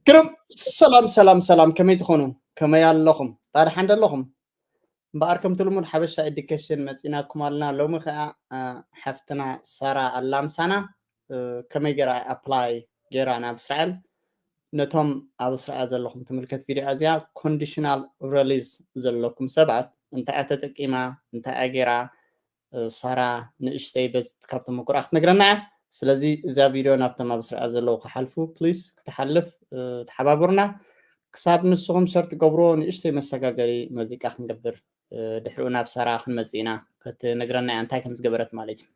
ግርም። ሰላም ሰላም ሰላም፣ ከመይ ትኾኑ? ከመይ ኣለኹም? ጣድሓን ደለኹም? እምበኣር ከምቲ ልሙድ ሓበሻ ኤዱኬሽን መፂናኩም ኣለና። ሎሚ ከዓ ሓፍትና ሳራ ኣላምሳና ከመይ ገይራ ኣፕላይ ገይራ ናብ እስራኤል፣ ነቶም ኣብ እስራኤል ዘለኹም ትምልከት ቪድዮ እዚኣ ኮንዲሽናል ሪሊዝ ዘለኩም ሰባት እንታይ እያ ተጠቂማ፣ እንታይ እያ ገይራ፣ ሳራ ንእሽተይ በዚ ካብቶም ምኩራ ክትነግረና እያ። ስለዚ እዛ ቪድዮ ናብቶም ኣብ እስራኤል ዘለዉ ክሓልፉ ፕሊስ ክትሓልፍ ተሓባብሩና። ክሳብ ንስኹም ሸር ትገብርዎ ንእሽተይ መሰጋገሪ መዚቃ ክንገብር፣ ድሕሪኡ ናብ ሳራ ክንመጽእ ኢና። ክትነግረና እያ እንታይ ከም ዝገበረት ማለት እዩ።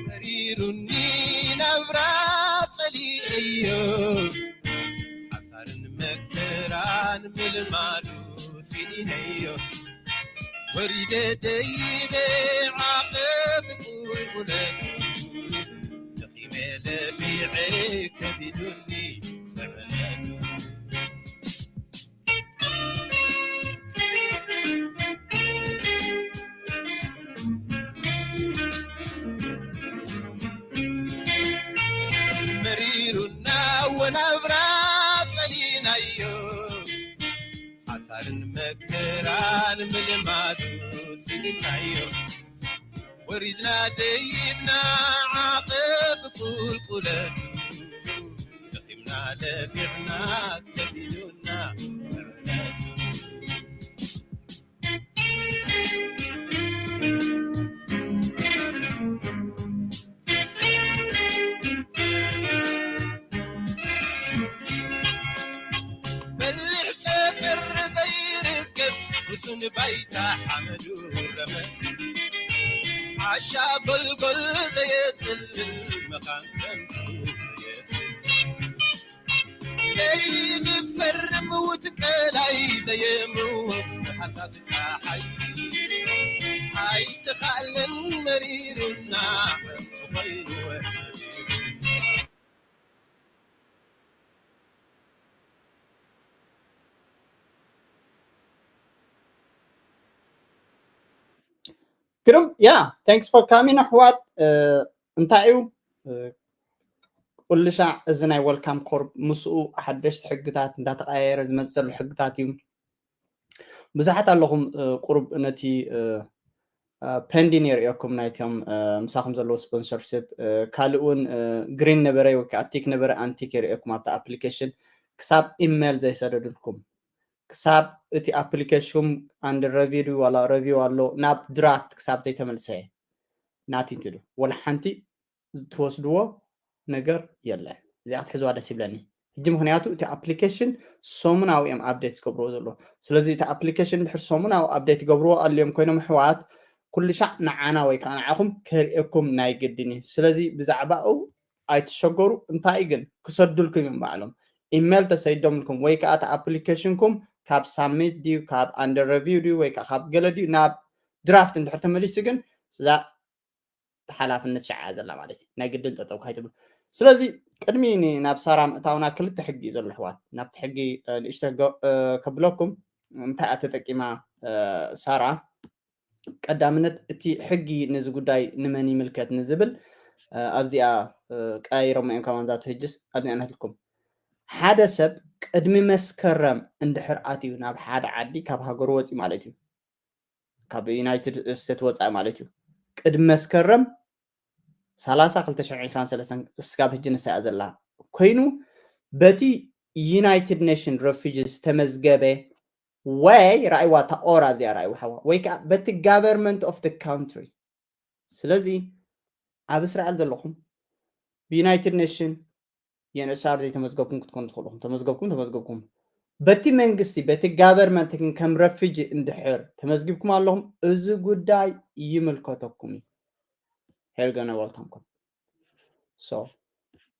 መሪሩኒ ናብራ ጸሊኤዮ፣ ሓሳርን መከራን ምልማዱ ሲኢነዮ። ወሪደ ደይበ ዓቐብ ቁልቁለት፣ ደኺመ ለፊዐ ከቢዱኒ ጽዕነቱ። መሪሩና ወናብራ ጸሊናዮ፣ ሓሳርን መከራን ምልማዱ ጸሊናዮ። ወሪድና ደይብና ዓቐብ ቁልቁለቱ፣ ደኺምና ለፊዕና ከቢዱና ጽዕነቱ። በሊሕ ጸጸር ዘይርከብ ርሱን ባይታ ሓመዱ ረመጽ፣ ዓሻ ጎልጎል ዘየጽልል መኻን ከንቱ የጽልል። ዘይንፈርም ውትቀላይ ዘየምውት ሓሳብ ጸሓይ፣ ኣይተኻእለን መሪሩና ኮይኑ ወዲቡና። ግርም፣ yeah, thanks for coming ኣሕዋት። እንታይ እዩ ቁልሻዕ እዚ ናይ ወልካም ኮርፕ ምስኡ ሓደሽቲ ሕግታት እንዳተቀያየረ ዝመፅእ ዘሎ ሕግታት እዩ። ብዙሓት ኣለኹም ቁሩብ ነቲ ፔንዲን የርእየኩም ናይቶም ምሳኹም ዘለዉ ስፖንሰርሽፕ። ካልእ እውን ግሪን ነበረ ወይ ከዓ ቲክ ነበረ ኣንቲክ የርእየኩም ኣብቲ ኣፕሊኬሽን ክሳብ ኢሜል ዘይሰደዱልኩም፣ ክሳብ እቲ ኣፕሊኬሽን ኣንደር ረቪው ዋላ ረቪው ኣሎ ናብ ድራፍት ክሳብ ዘይተመልሰ ናቲንግ ትዱ ወላ ሓንቲ ትወስድዎ ነገር የለን። እዚኣ ክትሕዝዋ ደስ ይብለኒ ሕጂ፣ ምክንያቱ እቲ ኣፕሊኬሽን ሰሙናዊ እዮም ኣፕዴት ዝገብርዎ ዘለዎ። ስለዚ እቲ ኣፕሊኬሽን ድሕር ሰሙናዊ ኣፕዴት ይገብርዎ ኣልዮም ኮይኖም ኣሕዋት ኩሉ ሻዕ ንዓና ወይ ከዓ ንዓኹም ከርእየኩም ናይ ግድን እዩ። ስለዚ ብዛዕባኡ ኣይትሸገሩ። እንታይ ግን ክሰዱልኩም እዮም ባዕሎም ኢሜል ተሰይዶምልኩም ወይ ከዓ እቲ ኣፕሊኬሽንኩም ካብ ሳሚት ድዩ ካብ ኣንደር ረቪው ድዩ ወይ ከዓ ካብ ገለ ድዩ ናብ ድራፍት እንድሕር ተመሊሱ ግን እዛ ሓላፍነት ሸዓ ዘላ ማለት እዩ። ናይ ግድን ጠጠው ካይትብሉ። ስለዚ ቅድሚ ን- ናብ ሳራ ምእታውና ክልተ ሕጊ እዩ ዘሎ ኣሕዋት። ናብቲ ሕጊ እ፣ ንእሽተ ገ- እ፣ ከብለኩም እንታይ እያ ተጠቂማ እ፣ ሳራ ቀዳምነት እቲ ሕጊ ነዚ ጉዳይ ንመን ይምልከት ንዝብል እ፣ ኣብዚኣ እ፣ ቀያይሮሞ እዮም ከማን ዛቱ ሕጅስ ኣብዚኣ ናትልኩም ሓደ ሰብ ቅድሚ መስከረም እንድሕር ኣትዩ ናብ ሓደ ዓዲ ካብ ሃገሩ ወፂ ማለት እዩ ካብ ዩናይትድ ስቴትስ ወፃኢ ማለት እዩ ቅድሚ መስከረም ሰላሳ ክልተ ሽሕን ዕስራን ሰለስተን እስካብ ሕጂ ንሳ እያ ዘላ ኮይኑ በቲ ዩናይትድ ኔሽን ረፊጂ ዝተመዝገበ ወይ ራእይዋ እታ ኦር ኣብዚኣ ራእይዋ ሓዋ ወይ ከዓ በቲ ጋቨርንመንት ኦፍ ካንትሪ ስለዚ ኣብ እስራኤል ዘለኹም ብዩናይትድ ኔሽን ዩኤንኤችሲአር ዘይተመዝገብኩም ክትኮኑ ትኽእሉ ኢኹም። ተመዝገብኩም ተመዝገብኩም በቲ መንግስቲ በቲ ጋቨርንመንት ግን ከም ረፊጂ እንድሕር ተመዝጊብኩም ኣለኹም እዚ ጉዳይ ይምልከተኩም እዩ። ሄርገነ ወልካም ኮም ሶ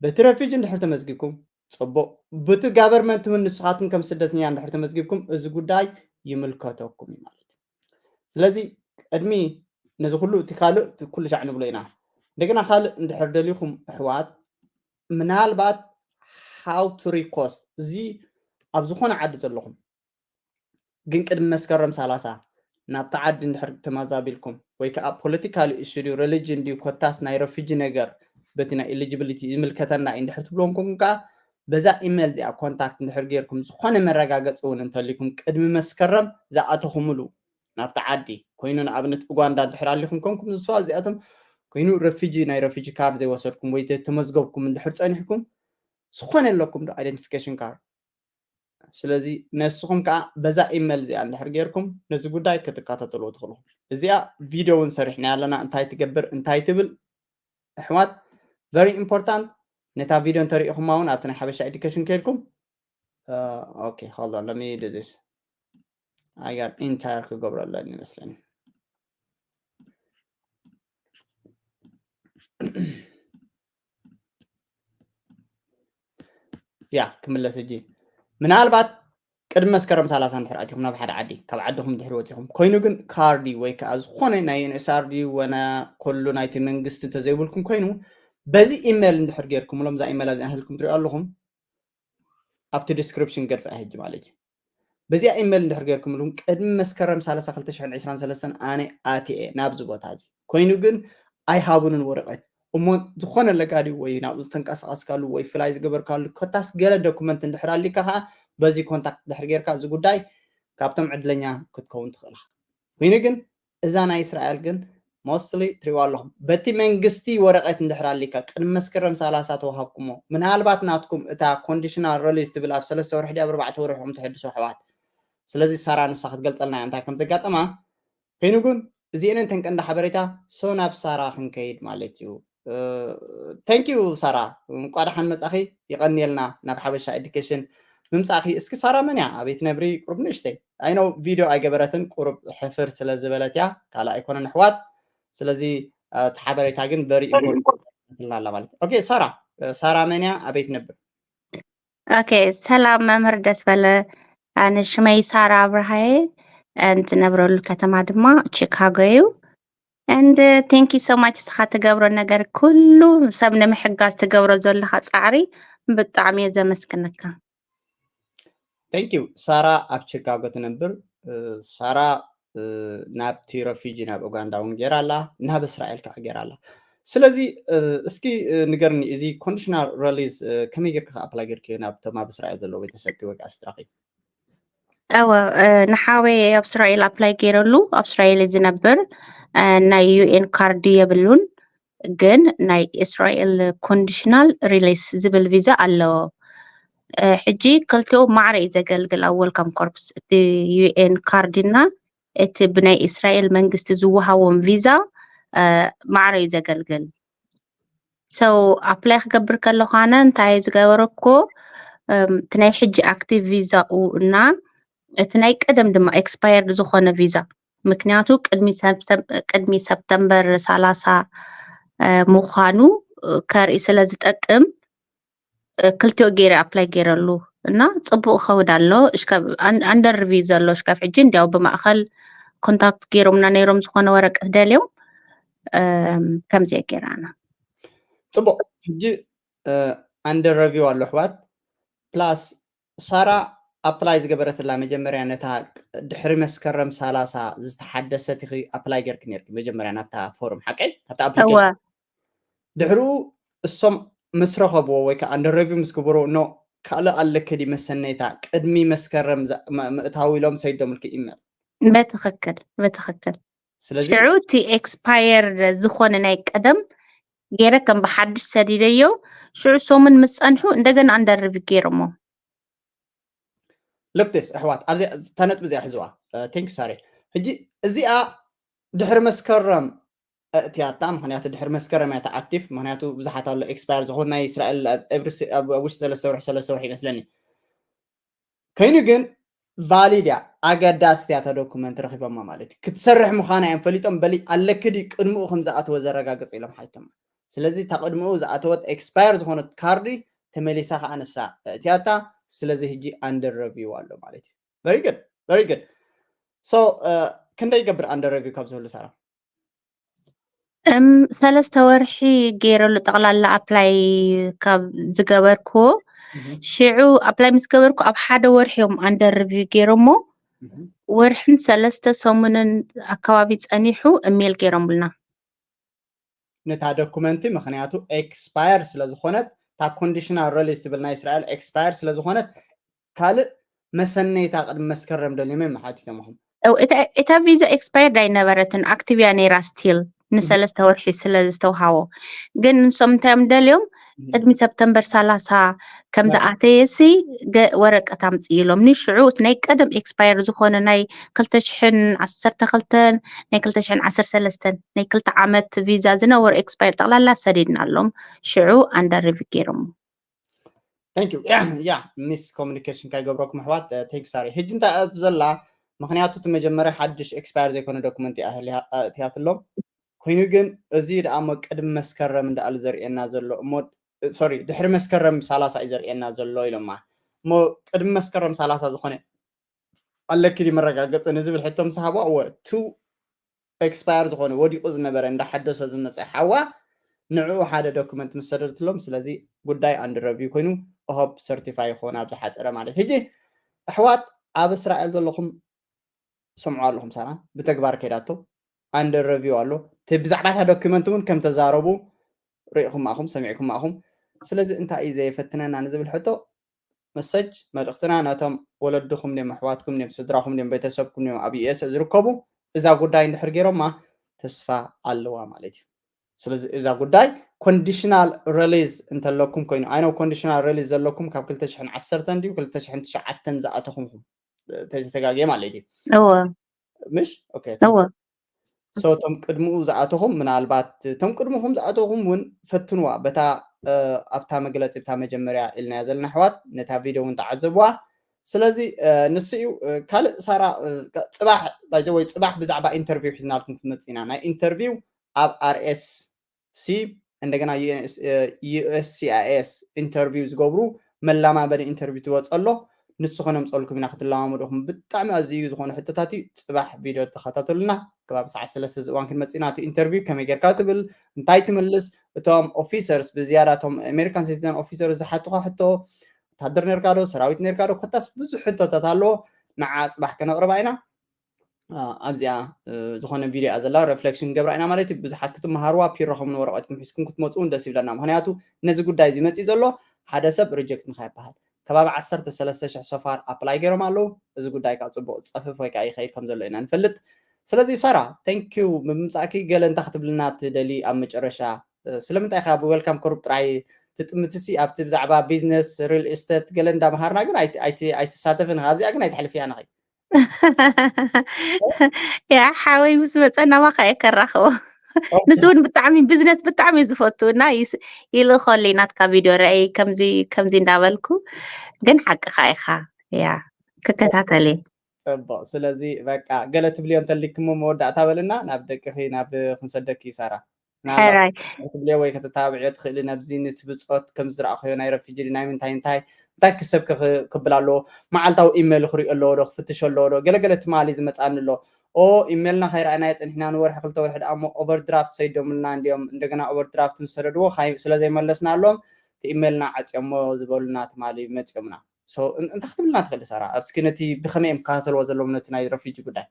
በቲ ረፊጂ እንድሕር ተመዝጊብኩም ፅቡቅ፣ ብቲ ጋቨርንመንት እውን ንስኻትኩም ከም ስደተኛ እንድሕር ተመዝጊብኩም እዚ ጉዳይ ይምልከተኩም እዩ ማለት እዩ። ስለዚ ቅድሚ ነዚ ኩሉ እቲ ካልእ እቲ ኩሉ ሻዕ ንብሎ ኢና። እንደገና ካልእ እንድሕር ደሊኹም ኣሕዋት፣ ምናልባት how to request፣ እዚ ኣብ ዝኾነ ዓዲ ዘለኹም ግን ቅድሚ መስከረም ሰላሳ ናብቲ ዓዲ እንድሕር ተመዛቢልኩም ወይ ከዓ ፖለቲካል ኢሹ ድዩ፣ ሪሊጅን ድዩ፣ ኮታስ ናይ ረፊጂ ነገር በቲ ናይ ኤሊጂቢሊቲ ይምልከተና እዩ እንድሕር ትብሎም ኮንኩም ከዓ በዛ ኢሜል እዚኣ ኮንታክት እንድሕር ጌርኩም ዝኾነ መረጋገፂ እውን እንተሊኩም ቅድሚ መስከረም ዝኣተኹምሉ ናብቲ ዓዲ ኮይኑ ንኣብነት ኡጋንዳ እንድሕር ኣሊኹም ኮንኩም ንስዋ እዚኣቶም ኮይኑ ረፊጂ ናይ ረፊጂ ካርድ ዘይወሰድኩም ወይ ተመዝገብኩም እንድሕር ፀኒሕኩም ዝኾነ ኣለኩም ዶ ኣይደንቲፊኬሽን ካርድ ስለዚ ነስኹም ከዓ በዛ ኢሜል እዚኣ እንድሕር ጌርኩም ነዚ ጉዳይ ክትከታተልዎ ትኽእሉ። እዚኣ ቪድዮ እውን ሰሪሕና ኣለና እንታይ ትገብር እንታይ ትብል ኣሕዋት very important። ነታ ቪድዮ እንተሪኢኹማ እውን ኣብቲ ናይ ሓበሻ ኤዱኬሽን ከይድኩም okay hold on let me do this I got entire ክገብረለን ይመስለኒ ያ ክምለስ እጂ ምናልባት ቅድሚ መስከረም ሰላሳ እንድሕር ኣቲኹም ናብ ሓደ ዓዲ ካብ ዓድኹም እንድሕር ወፂኹም ኮይኑ ግን ካርዲ ወይ ከዓ ዝኾነ ናይ NSR ድዩ ወና ከሉ ናይቲ መንግስቲ እንተዘይብልኩም ኮይኑ በዚ ኢሜል እንድሕር ጌርኩምሎም እዛ ኢሜል ኣዚኣ ህልኩም ትሪኦ ኣለኹም ኣብቲ ዲስክሪፕሽን ገድፍኣ ሕጂ ማለት እዩ በዚኣ ኢሜል እንድሕር ጌርኩምሎም ቅድሚ መስከረም ሰላሳ ክልተ ሽሕን ዕስራን ሰለስተን ኣነ ኣትየ ናብዚ ቦታ እዚ ኮይኑ ግን ኣይሃቡንን ወረቐት እሞ ዝኾነ ለጋዲ ወይ ናብኡ ዝተንቀሳቐስካሉ ወይ ፍላይ ዝገበርካሉ ኮታስ ገለ ዶኩመንት እንድሕር ኣሊካ ከዓ በዚ ኮንታክት ድሕር ጌርካ እዚ ጉዳይ ካብቶም ዕድለኛ ክትከውን ትኽእል ኮይኑ ግን እዛ ናይ እስራኤል ግን ሞስትሊ ትሪዋ ኣለኹም በቲ መንግስቲ ወረቐት እንድሕር ኣሊካ ቅድሚ መስከረም ሰላሳ ተዋሃብኩሞ ምናልባት ናትኩም እታ ኮንዲሽናል ሪሊዝ ትብል ኣብ ሰለስተ ወርሒ ድያ ኣብ ኣርባዕተ ወርሒ ኹም ትሕድሱ ኣሕዋት ስለዚ ሳራ ንሳ ክትገልፀልና እያ እንታይ ከም ዘጋጠማ ኮይኑ ግን እዚኤን እንተን ቀንዲ ሓበሬታ so ናብ ሳራ ክንከይድ ማለት እዩ thank you ሳራ እንቋ ደሓን መጻኺ ይቐንየልና ናብ ሓበሻ ኤዱኬሽን ምምጻእኺ እስኪ ሳራ መን እያ ኣበይ ትነብሪ ቁሩብ ንእሽተይ I know ቪድዮ ኣይገበረትን ቁሩብ ሕፍር ስለ ዝበለት እያ ካልእ ኣይኮነን ኣሕዋት ስለዚ እቲ ሓበሬታ ግን very important ትልና ኣላ ማለት okay ሳራ ሳራ መን እያ ኣበይ ትነብር okay ሰላም መምህር ደስበለ ኣነ ሽመይ ሳራ ኣብርሃየ ዝነብረሉ ከተማ ድማ ቺካጎ እዩ and thank you so much ስኻ ትገብሮ ነገር ኩሉ ሰብ ንምሕጋዝ ትገብሮ ዘለኻ ፃዕሪ ብጣዕሚ እየ ዘመስግነካ thank you ሳራ ኣብ ቺካጎ ትነብር ሳራ ናብቲ ረፊጂ ናብ ኡጋንዳ እውን ገይራ ኣላ ናብ እስራኤል ከዓ ገይራ ኣላ ስለዚ እስኪ ንገርኒ እዚ ኮንዲሽናል ሪሊዝ ከመይ ጌርካ ኣፕላይ ጌርክዮ ናብቶም ኣብ እስራኤል ዘለዎ ቤተሰብኪ ወይ ከዓ ስድራኺ እወ ንሓወይ ኣብ እስራኤል ኣፕላይ ገይረሉ ኣብ እስራኤል ዝነብር ናይ ዩኤን ካርድ የብሉን ግን ናይ እስራኤል ኮንዲሽናል ሪሊስ ዝብል ቪዛ ኣለዎ ሕጂ ክልቲኡ ማዕረ እዩ ዘገልግል ኣብ ወልካም ኮርፕስ እቲ ዩኤን ካርድ እና እቲ ብናይ እስራኤል መንግስቲ ዝወሃቦም ቪዛ ማዕረ እዩ ዘገልግል ሰው ኣፕላይ ክገብር ከለኹ ኣነ እንታይ ዝገበረኩ እቲ ናይ ሕጂ ኣክቲቭ ቪዛኡ እና እቲ ናይ ቀደም ድማ ኤክስፓየርድ ዝኾነ ቪዛ ምክንያቱ ቅድሚ ሰፕተምበር ሰላሳ ምዃኑ ከርኢ ስለ ዝጠቅም ክልቲኦ ገይረ ኣፕላይ ገይረሉ እና ፅቡቅ ከውድ ኣሎ ኣንደር ሪቪው ዘሎ ሽካብ ሕጂ እንዲያው ብማእኸል ኮንታክት ገይሮምና ነይሮም ዝኾነ ወረቀት ደልዮም ከምዚኣ ገይራና ፅቡቅ ሕጂ ኣንደር ሪቪው ኣሎ ኣሕዋት ፕላስ ሳራ ኣፕላይ ዝገበረትላ መጀመርያ ነታ ድሕሪ መስከረም ሰላሳ ዝተሓደሰት ኢኺ ኣፕላይ ጌርኪ ኔርኪ መጀመርያ ናብታ ፎርም ሓቀይ ናብታ ኣፕሊኬሽን ድሕሪኡ እሶም ምስ ረኸብዎ ወይ ከዓ እንደ ሬቪው ምስ ግበሮ ኖ ካልእ ኣለኪ ድዩ መሰነይታ ቅድሚ መስከረም ምእታው ኢሎም ሰይዶምልኪ ኢሜል በትኽክል በትኽክል ስለዚህ ሽዑ እቲ ኤክስፓየር ዝኾነ ናይ ቀደም ገይረ ከም ብሓድሽ ሰዲደዮ ሽዑ ሶምን ምስ ፀንሑ እንደገና ኣንደርቪ ገይሮሞ ሎክቴስ ኣሕዋት ኣብዚኣ እታ ነጥቢ እዚኣ ሕዝዋ ቴንክ ሳሪ ሕጂ እዚኣ ድሕሪ መስከረም እእትያታ ምክንያቱ ድሕሪ መስከረም እያ ተኣክቲቭ ምክንያቱ ብዙሓት ኣሎ ኤክስፓየር ዝኾን ናይ እስራኤል ኣብ ውሽጢ ሰለስተ ወርሒ ሰለስተ ወርሒ ይመስለኒ ኮይኑ ግን ቫሊድ እያ ኣገዳስቲ እያ ዶኩመንት ረኪቦማ ማለት እዩ ክትሰርሕ ምዃና እዮም ፈሊጦም በሊ ኣለክዲ ቅድምኡ ከም ዝኣተወ ዘረጋግፅ ኢሎም ሓይተማ ስለዚ እታ ቅድምኡ ዝኣተወት ኤክስፓየር ዝኾነት ካርዲ ተመሊሳ ከዓ ንሳ እእትያታ ስለዚ ህጂ ኣንደር ረቪው ኣሎ ማለት እዩ very good very good so ክንደይ ይገብር under review ካብ ዝህሉ ሳራ? እም ሰለስተ ወርሒ ገይረሉ ጠቕላላ ኣፕላይ ካብ ዝገበርኩዎ ሽዑ ኣፕላይ ምስ ገበርኩ ኣብ ሓደ ወርሒ እዮም under review ገይሮሞ። ወርሕን ሰለስተ ሰሙንን ኣካባቢ ጸኒሑ እሜል ገይሮምልና። ነታ ዶኩመንቲ ምክንያቱ ኤክስፓየር ስለ ዝኾነት፣ እታ ኮንዲሽናል ሪሊዝ ትብል ናይ እስራኤል ኤክስፓየር ስለ ዝኾነት፣ ካልእ መሰነይታ ቅድሚ መስከረም ደልዮም እዮም ሓቲቶምኹም። እታ ቪዛ ኤክስፓየርድ ኣይነበረትን፣ ኣክቲቭ እያ ነይራ ስቲል ንሰለስተ ወርሒ ስለ ዝተውሃቦ። ግን ንሶም እንታይ እዮም ደልዮም? ቅድሚ ሰፕተምበር ሰላሳ ከም ዝኣተየሲ ወረቀት ኣምፅእ ኢሎም። ንሽዑ እቲ ናይ ቀደም ኤክስፓየር ዝኾነ ናይ ክልተ ሽሕን ዓሰርተ ክልተን ናይ ክልተ ሽሕን ዓሰርተ ሰለስተን ናይ ክልተ ዓመት ቪዛ ዝነበሩ ኤክስፓየር ጠቕላላ ሰዲድናሎም። ሽዑ under review ገይሮሞ። Thank you. ያ ሚስ ኮሚኒኬሽን ካይገብረኩም ኣሕዋት። Thank you ሳሪ። ሕጂ እንታይ ኣብ ዘላ? ምክንያቱ እቲ መጀመርያ ሓድሽ ኤክስፓየር ዘይኮነ ዶኩመንት እያ ኣትያትሎም። ኮይኑ ግን እዚ ደኣ እሞ ቅድሚ መስከረም እንዳኣሉ ዘርእየና ዘሎ እሞ፣ ሶሪ፣ ድሕሪ መስከረም ሰላሳ እዩ ዘርእየና ዘሎ ኢሎማ። እሞ ቅድሚ መስከረም ሰላሳ ዝኾነ ኣለኪ ድዩ መረጋገፂ ንዝብል ሕቶ ምስ ሃብዋ፣ እወ፣ ቱ ኤክስፓየር ዝኾነ ወዲቑ ዝነበረ እንዳሓደሶ ዝመፀ ሓዋ ንዕኡ ሓደ ዶኩመንት ምስ ሰደድትሎም፣ ስለዚ ጉዳይ under review ኮይኑ ሆፕ ሰርቲፋይ ይኸውን ኣብ ዝሓፀረ ማለት። ሕጂ ኣሕዋት ኣብ እስራኤል ዘለኹም ሰምዑ ኣለኹም፣ ሳራ ብተግባር ከይዳቶ under review ኣሎ። እቲ ብዛዕባ እታ ዶኩመንት እውን ከም ተዛረቡ ርኢኹም ኣኹም፣ ሰሚዕኩም ኣኹም። ስለዚ እንታይ እዩ ዘየፈትነና ንዝብል ሕቶ መሰጅ መልእኽትና ነቶም ወለድኹም ድዮም፣ ኣሕዋትኩም ድዮም፣ ስድራኹም ድዮም፣ ቤተሰብኩም ድዮም ኣብ ዩ ኤስ ዝርከቡ፣ እዛ ጉዳይ እንድሕር ገይሮማ ተስፋ ኣለዋ ማለት እዩ። ስለዚ እዛ ጉዳይ ኮንዲሽናል ሪሊዝ እንተለኩም ኮይኑ፣ ኣይ ነው ኮንዲሽናል ሪሊዝ ዘለኩም ካብ ክልተ ሽሕን ዓሰርተን ድዩ ክልተ ሽሕን ትሽዓተን ዝኣተኹም ኢኹም፣ ተዘተጋግየ ማለት እዩ። እወ ምሽ? ኦኬ፣ እወ so እቶም ቅድምኡ ዝኣተኹም፣ ምናልባት እቶም ቅድምኹም ዝኣተኹም እውን ፈትንዋ። በታ ኣብታ መግለፂ፣ ብታ መጀመርያ ኢልናያ ዘለና ኣሕዋት፣ ነታ ቪድዮ እውን ተዓዘብዋ። ስለዚ ንሱ እዩ። ካልእ ሳራ፣ ፅባሕ ባይዘ ወይ ፅባሕ ብዛዕባ ኢንተርቪው ሒዝናልኩም ክመፅእ ኢና። ናይ ኢንተርቪው ኣብ ኣር ኤስ ሲ፣ እንደገና ዩ ኤስ ሲ ኣይ ኤስ ኢንተርቪው ዝገብሩ መላማመዲ ኢንተርቪው ትወፅ ኣሎ። ንሱ ከነምፀልኩም ኢና ክትለማመዱ ኢኹም። ብጣዕሚ ኣዝዩ ዝኾነ ሕቶታት እዩ። ፅባሕ ቪድዮ ተኸታተሉና። ከባቢ ሰዓት ሰለስተ ዝእዋን ክንመፅእ ኢና። እቲ ኢንተርቪው ከመይ ጌርካ ትብል፣ እንታይ ትምልስ፣ እቶም ኦፊሰርስ ብዝያዳ እቶም ኣሜሪካን ሲቲዘን ኦፊሰርስ ዝሓቱኻ ሕቶ፣ ወታደር ኔርካ ዶ ሰራዊት ኔርካ ዶ ኮታስ ብዙሕ ሕቶታት ኣለዎ። ንዓ ፅባሕ ከነቕርባ ኢና። ኣብዚኣ ዝኾነ ቪድዮ እያ ዘላ፣ ሪፍሌክሽን ገብራ ኢና ማለት እዩ። ብዙሓት ክትመሃርዋ ፒሮኹምን ወረቐትኩም ሒዝኩም ክትመፁ እውን ደስ ይብለና። ምክንያቱ ነዚ ጉዳይ እዚ መፅኡ ዘሎ ሓደ ሰብ ሪጀክት ንኸይበሃል ከባቢ ዓሰርተ ሰለስተ ሽሕ ሶፋር ኣፕላይ ገይሮም ኣለዉ። እዚ ጉዳይ ከዓ ፅቡቅ ዝፀፍፍ ወይ ከዓ ይኸይድ ከም ዘሎ ኢና ንፈልጥ። ስለዚ ሳራ፣ ቴንኪዩ ብምምፃእኪ። ገለ እንታይ ክትብልና ትደሊ ኣብ መጨረሻ? ስለምንታይ ኢኻ ብዌልካም ኮርፕ ጥራይ ትጥምትሲ? ኣብቲ ብዛዕባ ቢዝነስ ሪል ኤስቴት ገለ እንዳምሃርና ግን ኣይትሳተፍን ኢኻ። ኣብዚኣ ግን ኣይትሕልፍያ ንኸይ ያ ሓወይ ምስ መፀ ናባኻ እየ ከራኽቦ። ንሱ እውን ብጣዕሚ ቢዝነስ ብጣዕሚ እዩ ዝፈቱ እና ይልእኸሉ ናትካ ቪድዮ ረኣይ ከምዚ ከምዚ እንዳበልኩ። ግን ሓቅኻ ኢኻ። ያ ክከታተል እየ። ፅቡቅ። ስለዚ በቃ ገለ ትብልዮ እንተሊክሞ መወዳእታ በልና ናብ ደቅኺ ናብ ክንሰደኪ ሳራ። ሕራይ ክትብልዮ ወይ ከተተባብዕዮ ትኽእሊ ነብዚ ንቲ ብፆት ከም ዝረኣኽዮ ናይ ረፊጂ ናይ ምንታይ እንታይ እንታይ ክሰብ ክብል ኣለዎ? መዓልታዊ ኢሜል ክሪኦ ኣለዎ ዶ ክፍትሽ ኣለዎ ዶ? ገለገለ ትማሊ ዝመፃኒ ኣሎ። ኦ ኢሜልና ከይረኣናዮ ፀኒሕና ንወርሒ ክልተ ወርሒ ደኣ እሞ ኦቨርድራፍት ሰይዶምልና እንዲኦም። እንደገና ኦቨርድራፍት ምስ ሰደድዎ ስለ ዘይመለስና ኣለዎም እቲ ኢሜልና ዓፅዮሞ ዝበሉና ትማሊ መፂኦምና። እንታይ ክትብልና ትኽእል ሳራ? ኣብስኪ ነቲ ብኸመይ እዮም ክከታተልዎ ዘለዎም ነቲ ናይ ረፊጂ ጉዳይ?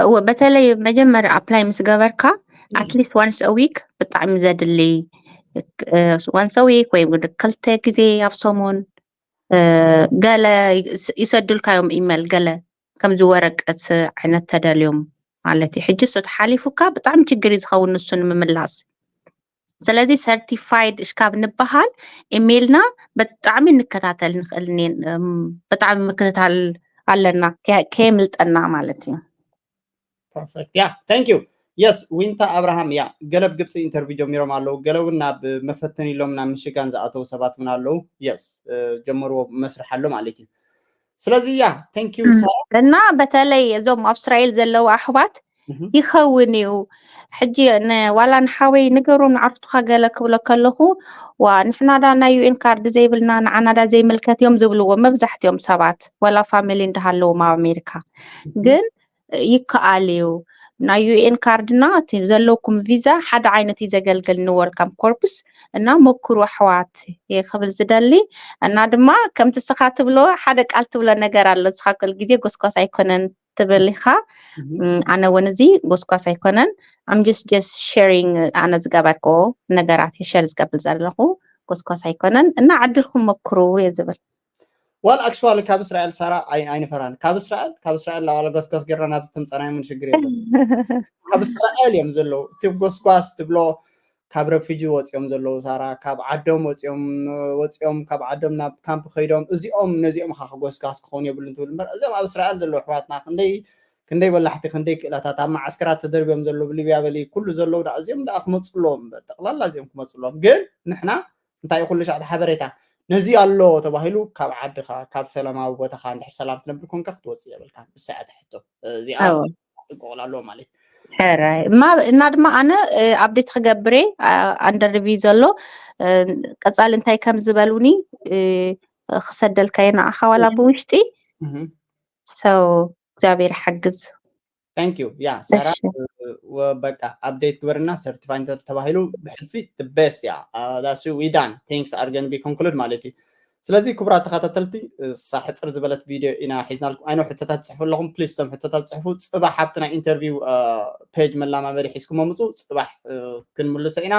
እወ በተለይ መጀመርያ ኣፕላይ ምስ ገበርካ ኣትሊስት ዋንስ ዊክ ብጣዕሚ ዘድሊ ዋንስ ዊክ ወይ ክልተ ግዜ ኣብ ሰሙን ገለ ይሰዱልካ እዮም ኢመል ገለ ከምዚ ወረቀት ዓይነት ተደልዮም ማለት እዩ። ሕጂ እሱ ተሓሊፉካ ብጣዕሚ ችግር እዩ ዝኸውን ንሱ ንምምላስ። ስለዚ ሰርቲፋይድ እሽካብ ንበሃል ኢሜልና ብጣዕሚ ንከታተል ንኽእል ብጣዕሚ ምክትታል ኣለና ከየምልጠና ማለት እዩ። ፐርፌክት ያ ቴንክ ዩ። የስ ዊንታ ኣብርሃም ያ ገለ ኣብ ግብፂ ኢንተርቪው ጀሚሮም ኣለዉ። ገለ እውን ናብ መፈተኒ ኢሎም ናብ ምሽጋን ዝኣተዉ ሰባት እውን ኣለዉ። የስ ጀመርዎ መስርሕ ኣሎ ማለት እዩ። ስለዚ ያ ቴንክ ዩ። እና በተለይ እዞም ኣብ እስራኤል ዘለዉ ኣሕዋት ይኸውን እዩ። ሕጂ ዋላ ንሓወይ ንገሮም ንዓርቱኻ ገለ ክብሎ ከለኹ ዋ ንሕናዳ ናይ ዩኤን ካርድ ዘይብልና ንዓናዳ ዘይምልከት እዮም ዝብልዎ መብዛሕትኦም ሰባት ዋላ ፋሚሊ እንዳሃለዎም ኣብ ኣሜሪካ። ግን ይከኣል እዩ። ናይ ዩ ኤን ካርድ እና እቲ ዘለውኩም ቪዛ ሓደ ዓይነት እዩ ዘገልግል ን Welcome Corps። እና ሞክሩ ኣሕዋት እየ ክብል ዝደሊ። እና ድማ ከምቲ ስኻ ትብሎ ሓደ ቃል ትብሎ ነገር ኣሎ። ስኻ ኩል ግዜ ጎስጓስ ኣይኮነን ትብል ኢኻ። ኣነ እውን እዚ ጎስጓስ ኣይኮነን። I'm just just sharing ኣነ ዝገበርክዎ ነገራት ሸር ዝገብር ዘለኹ ጎስጓስ ኣይኮነን። እና ዕድልኩም ሞክሩ እየ ዝብል። ዋል ኣክቹዋሊ ካብ እስራኤል ሳራ ኣይንፈራን። ካብ እስራኤል ካብ እስራኤል ላዋለ ጎስጓስ ጌርና ናብዚ ተምፀናይ ምን ሽግር የለን። ካብ እስራኤል እዮም ዘለዉ እቲ ጎስጓስ ትብሎ ካብ ረፊጂ ወፂኦም ዘለዉ ሳራ ካብ ዓዶም ወፂኦም ወፂኦም ካብ ዓዶም ናብ ካምፕ ከይዶም እዚኦም ነዚኦም ኻ ጎስጓስ ክኾኑ የብሉን ትብል እምበር እዚኦም ኣብ እስራኤል ዘለዉ ኣሕዋትና ክንደይ ክንደይ በላሕቲ ክንደይ ክእለታት ኣብ መዓስከራት ተደርብዮም ዘለዉ ብሊብያ በሊ ኩሉ ዘለዉ ዳ እዚኦም ዳ ክመፁ ኣለዎም እምበር ጠቕላላ እዚኦም ክመፁ ኣለዎም ግን ንሕና እንታይ ኩሉ ሻዕ ሓበሬታ ነዚ ኣሎ ተባሂሉ ካብ ዓድኻ ካብ ሰላማዊ ቦታኻ እንድሕር ሰላም ትነብር ኮንካ ክትወፅእ የብልካ ንሳ እያ ትሕቶ እዚኣ ጥንቀቑላ ኣለዎ ማለት እዩ ሕራይ እማ እና ድማ ኣነ ኣብዴት ክገብር እየ under review ዘሎ ቀፃሊ እንታይ ከም ዝበሉኒ ክሰደልካ እየ ንዓኻ ዋላ ብውሽጢ ሰው እግዚኣብሔር ሓግዝ thank you yeah ሳራ በቃ update ግበርና certified ተባሂሉ ብሕልፊ the best yeah that's we done things are gonna be conclude ማለት እዩ ስለዚ ክቡራት ተኸታተልቲ እሳ ሕፅር ዝበለት ቪድዮ ኢና ሒዝናልኩም ኣይኖ ሕቶታት ፅሕፉ ኣለኹም please ቶም ሕቶታት ፅሕፉ ፅባሕ ኣብቲ ናይ interview page መላማመዲ ሒዝኩም ምፁ ፅባሕ ክንምልሶ ኢና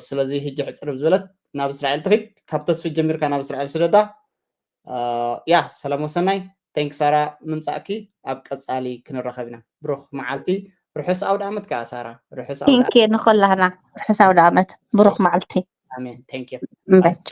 ስለዚ ሕጂ ሕፅር ዝበለት ናብ እስራኤል ትኺድ ካብ ተስፊት ጀሚርካ ናብ እስራኤል ስደዳ ያ ሰላም ወሰናይ thank you ሳራ ምምፃእኪ ኣብ ቀፃሊ ክንረኸብ ኢና ብሩኽ መዓልቲ ርሑስ ኣውደ ዓመት ከዓ ሳራ ርሑስ thank you ንኮላህና ርሑስ ኣውደ ዓመት ብሩኽ መዓልቲ ኣሜን thank you በቻ